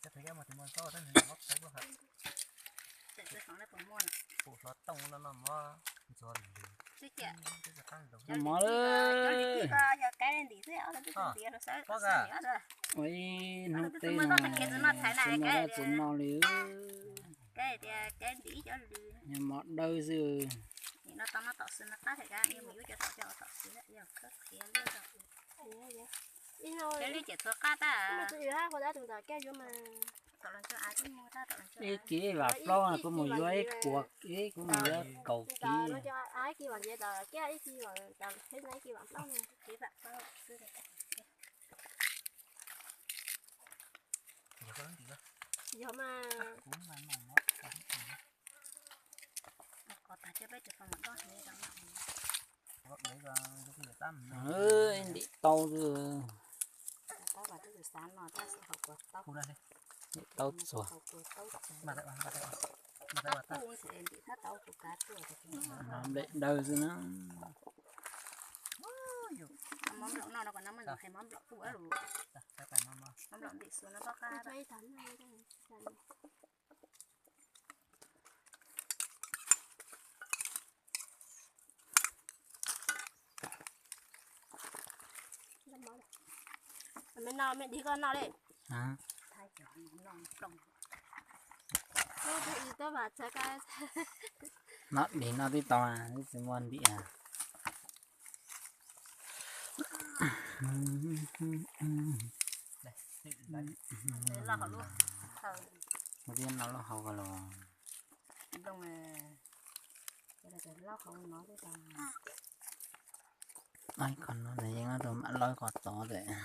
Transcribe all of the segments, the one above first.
Pum xov tooj no no mov ntxuag lwm. Mov lawm. Ua ib hnub teb no tsis muaj dab tsi noj li. Yog mov dawb xwb. Ib kib vam plaub no kuv mus yuav ib puas kib, kuv mus yuav kaum kib. Ntim tau xwb. Ntim tau txuas. Nplej dawb xwb na. Me no me dig koj noj li. Noj dig noj twb tau, twb tsis muaj ntim. Muaj tiab no lub hau ko los. Ai, qhov no nws yeej rau mam lawb qhov tod tias.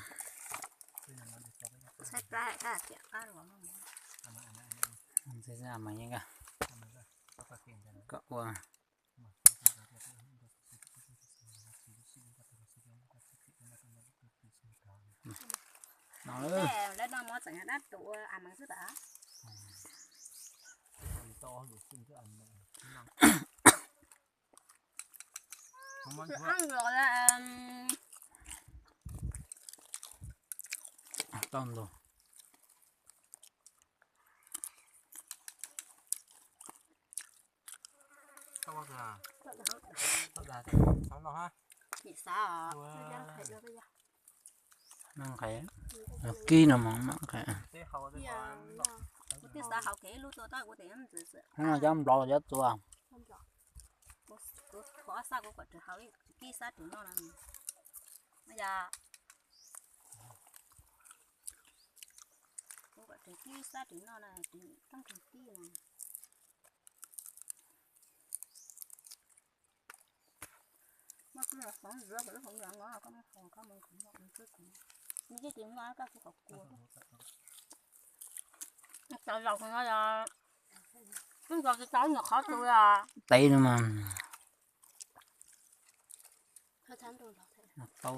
Ntxim mas yeej kom ua. No lawm. Tau ntua. Noj nqaij, kib no mas noj nqaij. Noj cov nplov cov txuas. Cov zaus no yog twb nkaus tsis tau nyuam qhov tu. Teb no mas tau.